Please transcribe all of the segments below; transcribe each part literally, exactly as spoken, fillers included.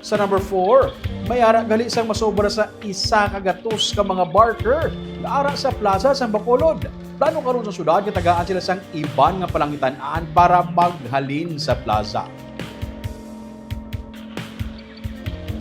Sa number four, may ara gali sang masobra sa isa ka gatos ka mga barker nga ara sa plaza sang Bacolod. Plano karon sa syudad nga tagaan sila sang iban nga palangitan-an para maghalin sa plaza.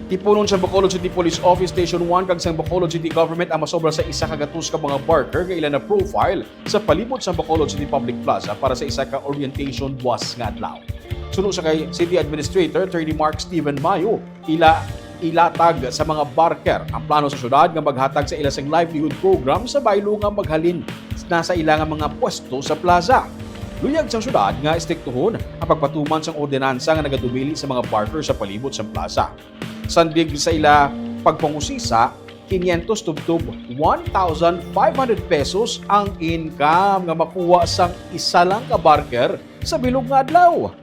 Tipunon sa Bacolod City Police Office Station one kag sang Bacolod City Government ang masobra sa isa ka gatos ka mga barker nga ila na profile sa palibot sa Bacolod City Public Plaza para sa isa ka orientation buwas nga adlaw. Suno sa kay City Administrator Attorney Mark Steven Mayo, ila ilatag sa mga barker ang plano sa syudad nga maghatag sa ila sang livelihood program sa baylo nga maghalin na sa ila nga mga pwesto sa plaza. Luyag sang syudad nga estriktuhon ang pagpatuman sang ordinansa nga nagadumili sa mga barker sa palibot sang plaza. Sandig sa ila pagpangusisa, quinientos tubtob one thousand five hundred pesos ang income nga makuha sang isa lang ka barker sa bilog nga adlaw.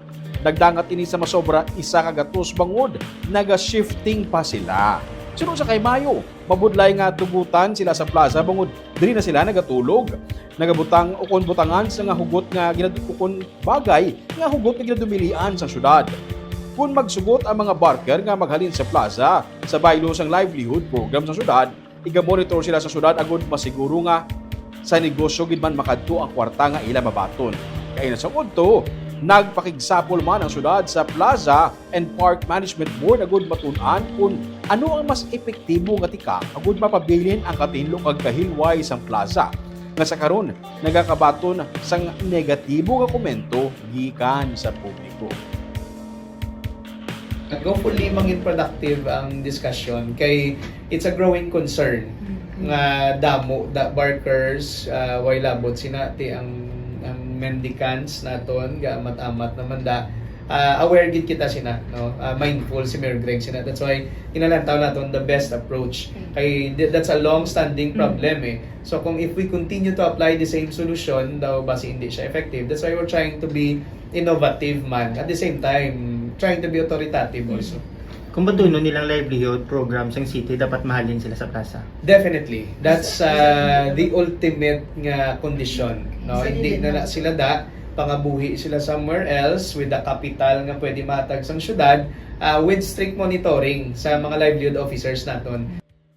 Nagdangat ini sa masobra isa ka gatos bangod naga-shifting pa sila. Suno sa kay Mayo, mabudlay nga tugutan sila sa plaza bangod diri na sila nagatulog, nagabutang ukon butangan sa nga hugot nga ginad-, ukon bagay nga hugot nga ginadumilian sa syudad. Kon magsugot ang mga barker nga maghalin sa plaza sa baylo sang livelihood program sa syudad, igamonitor sila sa syudad agud masiguro nga sa negosyo gid man makadto ang kwarta nga ila mabaton. Kay sa udto, nagpakigsapol man ang syudad sa Plaza and Park Management Board agud matun-an kon ano ang mas epektibo nga tikang agud mapabilin ang katinlo kag kahilway sang plaza nga sa karon nagakabaton sang negatibo nga komento gikan sa publiko. Hopefully, mangin productive ang discussion kay it's a growing concern nga damo da barkers, uh, way labot sina ti ang ang mendicants naton gaamat-amat naman da. Uh, aware gid kita sina, no? Uh, mindful si Mayor Greg sina. That's why kinalantaw naton the best approach. Kay that's a long-standing problem eh. So kung if we continue to apply the same solution, daw basi hindi siya effective. That's why we're trying to be innovative man, at the same time trying to be authoritative also. Kung batunon nilang livelihood program sang city, dapat mahalin sila sa plaza. Definitely. That's uh, the ultimate nga condition. No? Hindi na, na sila da, pangabuhi sila somewhere else with the capital nga pwede matag sang syudad uh, with strict monitoring sa mga livelihood officers naton.